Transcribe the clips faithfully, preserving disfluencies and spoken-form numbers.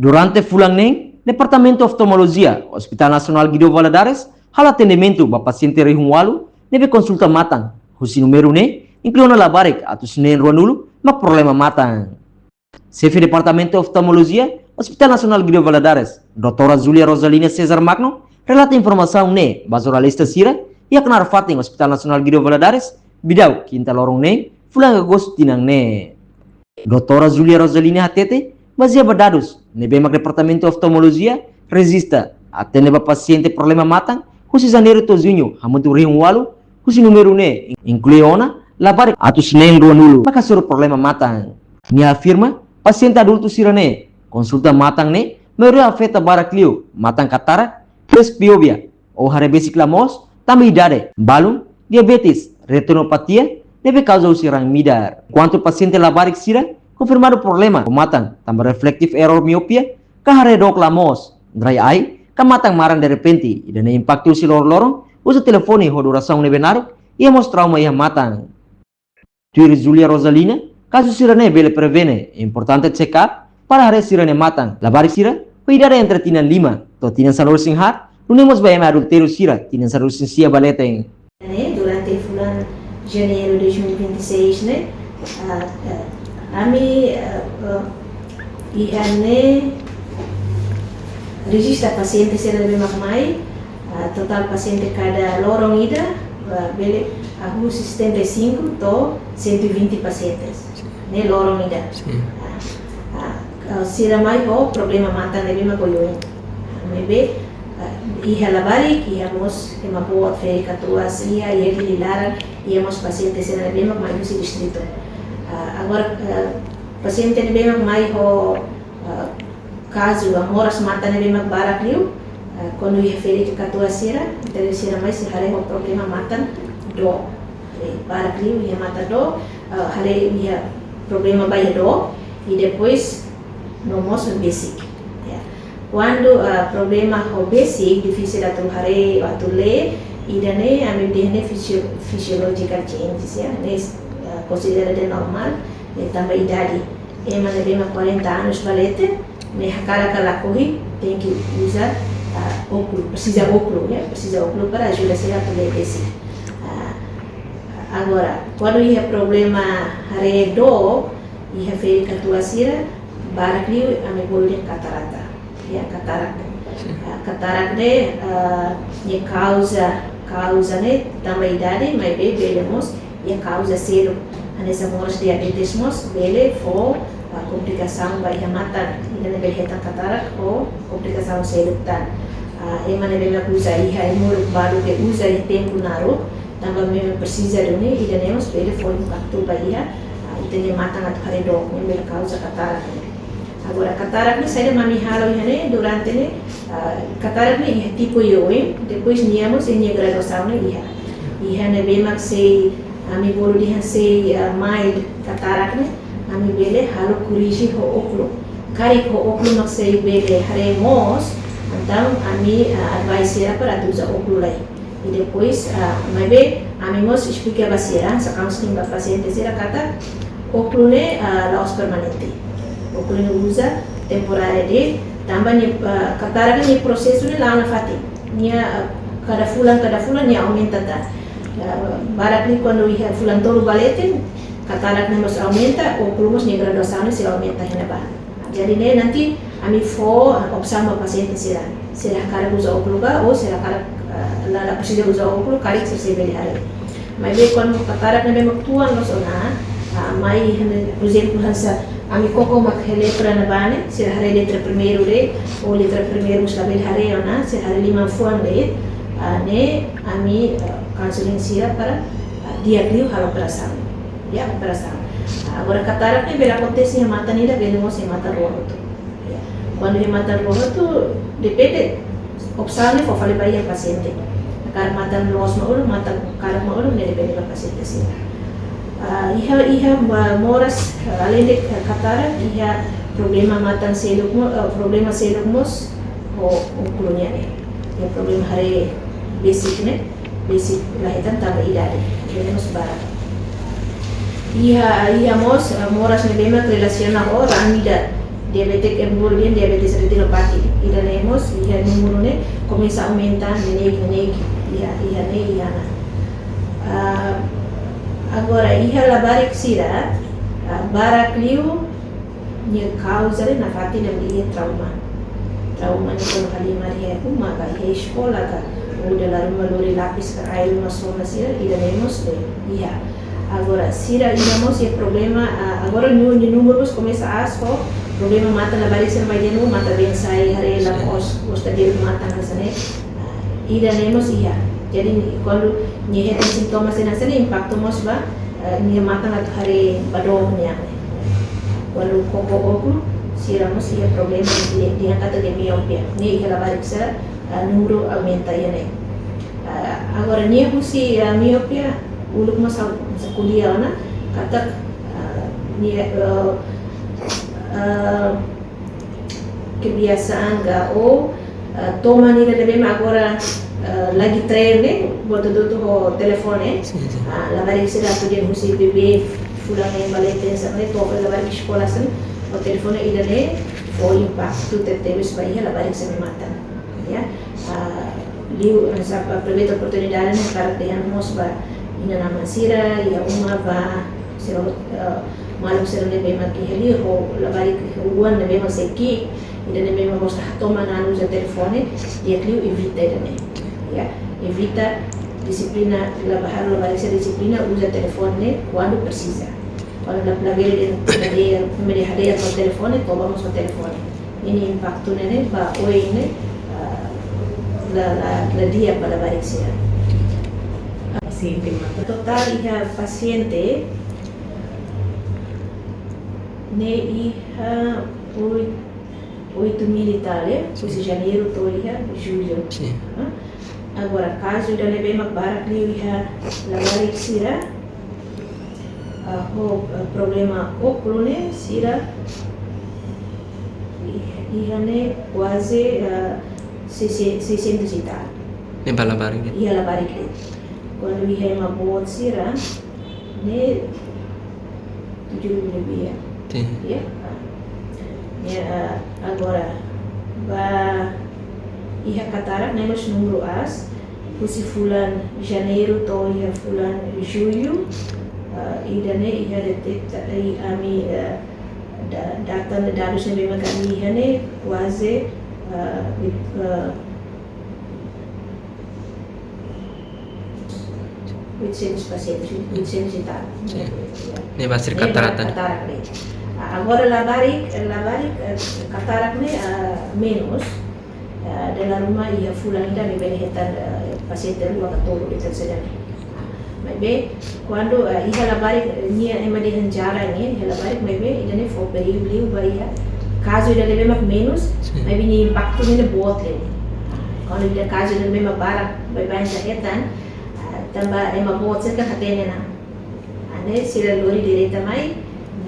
Durante fulan neen, Departamentu Oftalmolojia, Hospital Nasionál Guido Valadares, halo atendimentu ba pasiente rihun ualu ne'ebé konsulta matan, husi númeru ne'e inklui ona labarik atus neen ruanulu mak problema matan. Xefe Departamentu Oftalmolojia, Hospital Nasionál Guido Valadares, Doutora Julia Rosalina Cesar Magno, relata informasaun ne'e ba jornalista sira iha knaar fatin Hospital Nasionál Guido Valadares, Bidau, kinta loron neen, fulan Agostu tinan ne'e. Doutora Julia Rosalina hatete, bazeia ba dadus ne'ebé mak Departamentu Oftalmolojia rejista, atende ba pasiente problema matan husi Janeiru to'o Juñu hamutuk rihun ualu, husi númeru ne'e inklui ona labarik atus neen ruanulu mak hasoru problema matan. Nia afirma, pasiente adultu sira ne'e konsulta matan ne'e maioria afeta barak liu matan katarak, presbiopia, ou haree besik la moos, tanba idade, balun, diabetes, retinopatia, ne'ebé kauza husi raan midar. Kuantu pasiente labarik sira konfirmadu problema ho matan tanba reflective error, miopia, ka haree dook la moos, dry eye, ka matan maran derrepente, ida-ne'e impaktu husi loroloron, uza telefone ho durasaun ne'ebé naruk, iha mós trauma iha matan. Tuir Julia Rosalina, kazu sira-ne'e bele prevene, importante check-up para haree sira-nia matan. Labarik sira ho idade entre tinan lima to'o tinan sanulu-resin-haat, nune'e mós ba ema adultu sira tinan sanulu-resin-sia ba leten. Ne'e, durante fulan Janeiru dois mil e vinte e seis ne'e, ah, ah, ami, ah, ah, iha ne'e rejista pasiente sira ne'ebé mak mai, ah, totál pasiente kada loron ida, ah, bele, ah, husi setenta e cinco to'o cento e vinte pacientes. Sin. Ne'e loron ida. Sin. Ah, ah, ah, sira mai ho problema matan ne'ebé mak oioin. Ah, maibé, ah, iha labarik, iha mós ema boot ferik-katuas, iha, iha Dili laran, iha mós pasiente sira ne'ebé mak mai husi distritu. Ah, agora, ah, pasiente ne'ebé mak mai ho, ah, kazu, ah, moras matan ne'ebé mak barak liu, ah, kuandu iha ferik-katuas sira, entaun sira mai sei haree ho problema matan dook. Eh, barak liu iha matan dook, ah, haree iha problema ba iha dook, i depois no mós besik. Ya. Kuandu, ah, problema ho besik, difisil atu haree, atu lee, ida-ne'e ami dehan ne'e fisio-, physiological changes, ya. Ne'e, ah, konsidera de'it normál, ne'e tanba idade. Ema ne'ebé mak quarenta anos ba leten, ne'e hakarak ka lakohi, tenke uza, ah, ókulu, presiza ókulu, ya, presiza ókulu para ajuda sira atu lee besik. Ah, agora, kuandu iha problema haree dook, iha ferik-katuas sira, barak liu ami bolu dehan katarata. Ya, katarak. Sin. Ah, katarak ne'e, ah, nia kauza, kauza ne'e tanba idade, maibé bele mós iha kauza seluk. Hanesan moras diabetes mós bele fó, ah, komplikasaun ba iha matan. Ida-ne'e bele hetan katarak ho komplikasaun seluk tan. Ah, ema ne'ebé mak uza iha, ema uluk balu ke uza iha tempu naruk, tanba memang presiza duni, ida-ne'e mós bele fó impaktu ba iha, ah, ita-nia matan atu haree dook, ne'e bele kauza katarak. Agora, katarak ne'e saida mak ami halo iha ne'e durante ne'e, ah, katarak ne'e iha tipu oioin, depois nia mós iha nia graduasaun ne'e iha. Iha ne'ebé mak sei, ami bolu dehan sei, ah, mild katarak ne'e, ami bele halo korrije ho ókulu. Karik ho ókulu mak sei bele haree moos, entaun ami, ah, advise sira para atu uza ókulu lai. I depois, ah, maibé, ami mós esplika ba sira, hanesan counseling ba pasiente sira katak, ókulu ne'e, ah, la'ós permanente. Ókulu ne'e uza temporáriu de'it, tanba nia, ah, katarak nia prosesu ne'e la'o nafatin. Nia, ah, kada fulan, kada fulan nia aumenta tan. Ah, barak liu kuandu iha fulan tolu ba leten, katarak ne'e mós aumenta, ókulu mós nia graduasaun ne'e sei aumenta iha ne'ebá. Jadi ne'e nanti ami fó, ah, opsaun ba pasiente sira. Sira hakarak uza ókulu ka, ou sira hakarak, ah, la, la presiza uza ókulu, karik sira sei bele haree. Maibé kuandu katarak ne'ebé mak tuan loos ona, ah, mai, por ezemplu, hanesan ami koko mak iha letra ne'ebá ne'e, sira haree letra primeiru de'it, ou letra primeiru mós labele haree ona, sira haree liman fuan de'it, ah, ne'e ami, ah, counseling sira para, ah, di'ak liu halo operasaun. Ya, operasaun. Ah, agora katarak ne'e bele akontese iha matan ida, bele mós iha matan rua hotu. Ya. Kuandu iha matan rua hotu, depende opsaun ne'e fó fali ba iha pasiente. Karik matan loos mak uluk, matan karak mak uluk, ne'e depende ba pasiente sira. Ah, iha, iha, ah, moras, ah, aleinde, ah, katarak, iha problema matan seluk mo-, ah, problema seluk mós, ho, ho ókulu nian ne'e. Iha problema haree besik ne'e. Besik la hetan tanba idade, bele mós barak. Iha, iha mós, eh, moras ne'ebé mak relasiona ho raan midar. Diabetes, ema bolu dehan diabetes retinopati. Ida-ne'e mós iha númeru ne'e komesa aumenta, neineik, neineik, iha, iha ne'e, iha ona. Ah, agora, iha labarik sira, ah, barak liu nia kauza ne'e nafatin ne'e iha trauma. Trauma ne'e kuandu halimar iha uma ka iha eskola ka, ou dala ruma lori lapis ka ai ruma sona sira, ida-ne'e mós iha. Agora, sira ida mós iha problema, ah, agora nia, nia númeru mós komesa aas ho problema matan, labarik sira mai dehan matan been sa'e, haree la moos, gosta de'it matan hanesan ne'e. Ah, ida-ne'e mós iha. Jadi, kuandu nia hetan sintomas hanesan ne'e, impaktu mós ba, eh, nia matan atu haree ba dook nian. Kuandu koko ókulu, sira mós iha problema di, di angka atu de miopia. Ne'e iha labarik sira, eh, númeru aumenta iha ne'e. Eh, agora nia husi, eh, miopia, uluk mós ha'u, mós ha'u ko'alia ona, katak, eh, nia, eh, eh, kebiasaan ka ou, eh, toman ida ne'ebé mak agora, eh, lagi tren ne'e, buat hotu-hotu ho telefone. Sin, sin. Ah, labarik sira atu dehan husi bebé fulan neen ba leten hanesan ne'e, to'o labarik eskola hanesan ne'e, ho telefone, ida-ne'e fó impaktu tebetebes ba iha labarik sira-nia matan. Ya. Ah, liu, eh, sa, aproveita oportunidade ne'e hakarak dehan mós ba inan-aman sira, iha uma ba sira, eh, maluk sira ne'ebé mak iha liur ho labarik, oan ne'ebé mak sei ki'ik, ida ne'ebé mak gosta hatoman an uza telefone, di'ak liu evita ida-ne'e. Ya, evita, dixiplina, la ba halo labarik sira dixiplina uza telefone kuandu presiza. Kuandu la, labele dehan, dehan, dehan, dehan telefone, toba mós ho telefone. Ne'e impaktu ne'e, ne'e ba oin ne'e, ah, la, la, la di'ak ba labarik sira. Pasiente matan. Totál iha pasiente ne'e iha oit-, oito mil e tal, eh? Sin. Husi Janeiru to'o iha Jullu. Sin. Ah? Agora, kazu ida ne'ebé mak barak liu iha labarik sira, ah, ho, ah, problema ókulu ne'e sira iha, iha ne'e kuaze, ah, seis-, seiscentos e tal. Ne'e ba labarik de'it? Iha labarik de'it. Kuandu iha ema boot sira, ne'e tujuh ribu lebih ya. Sin. Ya. Ya, ah, agora, ba iha katarak ne'e mós númeru aas, husi fulan Janeiru to'o iha fulan Jullu, eh, ida-ne'e iha deteta, eh, ami, eh, da-, data ne'e, dadus ne'ebé mak ami iha ne'e kuaze, eh, wit-, eh, oitocentos pasientes, oitocentos e tal. Sin. Ya. Ne'e ba sira ne'e ba katarata. Katarak ne'e. Ah, agora labarik, labarik, eh, katarak ne'e, ah, menus. Eh, dala ruma iha fulan ida ami bele hetan, eh, pasiente rua ka tolu de'it hanesan ne'e. Maibé, kuandu, eh, iha labarik, eh, nia ema dehan jarang, eh, iha labarik maibé, ida-ne'e fó perigu liu ba iha. Kazu ida ne'ebé mak menus, sin, maibé nia impaktu ne'e boot liu. Kuandu ida kazu ida ne'ebé mak barak, baibain ita hetan, eh, tanba ema boot sira kan hatene ona. Ne'e sira lori direta mai,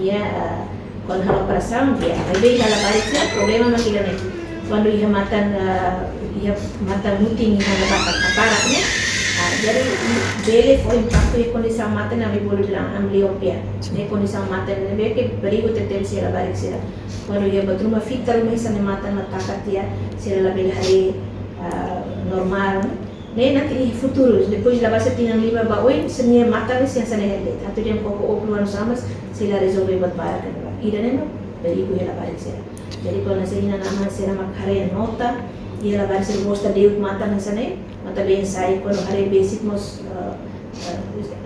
nia, ah, kuandu halo operasaun, nia, maibé iha labarik sira, problema mak ida-ne'e. Kuandu iha matan, ah, iha matan mutin, iha labarik katarak ne'e, ah, jadi, bele fó impaktu iha kondisaun matan ne'ebé ami bolu dehan ambliopia. Ne'e kondisaun matan ne'ebé ke perigu tebetebes iha labarik sira. Kuandu iha buat ruma fita ruma hanesan ne'e matan mak taka tiha, sira labele haree, ah, normál, ne'e? Ne'e nanti iha futuru, depois labarik sira tinan lima ba oin, sira-nia matan ne'e sei hanesan ne'e de'it. Atu dehan koko ókulu anu sama, sei la rezolve buat barak ne'ebá. Ida-ne'e mak perigu iha labarik sira. Jadi kuandu hanesan inan-aman sira mak haree nota, iha labarik sira gosta de'it matan hanesan ne'e, matan been sa'e, kuandu haree besik mós, eh, eh,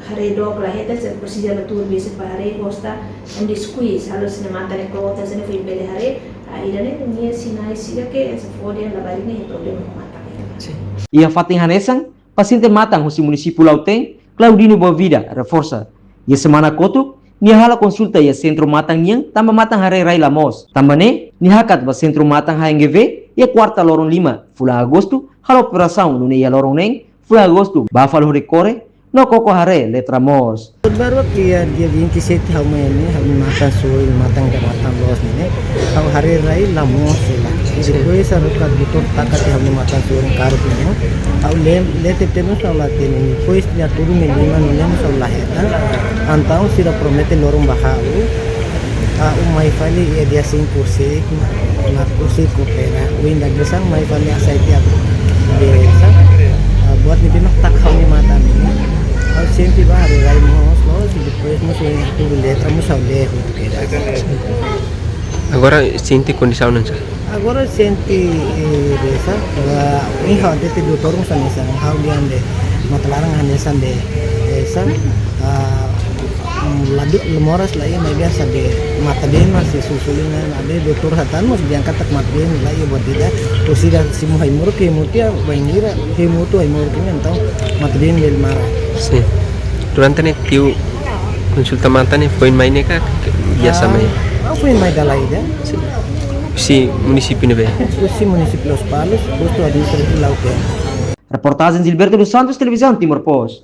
haree dook la hetan, sira presiza bá tuur besik bá haree, gosta, ema squeeze, halo sira-nia matan ne'e kloot, sira-nia foin bele haree, ah, ida-ne'e nia sinais sira ke, hanesan fó dehan labarik ne'e problema ho matan. Sin. Iha fatin hanesan, pasiente matan husi munisípiu Lautém, Claudino Boavida, reforsa. Iha semana kotuk, nia hala'o konsulta iha sentru matan nian, tanba matan haree rai la moos. Tanba ne'e, nia hakat ba sentru matan H N G V, iha kuarta loron lima, fulan Agostu, hala'o operasaun nune'e iha loron neen, fulan Agostu, bá fali hodi kore, no koko haree letra moos. Baru ke iha dia vinte e sete ha'u mai ne'e, ha'u-nia matan sorin, matan ka matan loos ne'e, ha'u haree rai la moos hela. Sin. Depois haruka doutór taka tiha ha'u-nia matan sorin karuk ne'e, ha'u lee, lee tebes ha'u la hatene. Depois dia tudo me lima no lemos ha'u la hetan. Entaun sira promete loron ba ha'u. Ah, um mai fali iha dia cinco, seis, na kursi kopera. Uinda dia sang mai fali asai tiap dia sa. Ah, buat ni bima tak hau ni mata ni. Hau sente ba hari rai mós loos, depois mós uin tu letra mós hau leu hotu kedas. Agora sente kondisaun oinsá? Agora sente, eh, biasa, ah, uin hau de'it doutór mós hanesan, hau dehan de'it mata laran hanesan de'it, eh, sa, ah, mm, la du-, la moras la iha, maibé hanesan de'it mata-been mós sei susuli ona, maibé doutór hatán mós dehan katak mata-been la iha buat ida, husi ida simu ai-moruk, hemu tiha, bainhira hemu hotu ai-moruk ne'e, entaun mata-been bele mara. Sin. Durante ne'e tiu konsulta mata ne'e foin mai ne'e ka biasa mai? Ah, foin mai dala ida. Sin. Husi munisípiu ne'ebé? Husi munisípiu Lospalos, postu administrativu Lautém. Reportajen Gilberto dos Santos, Televizaun Timor Post.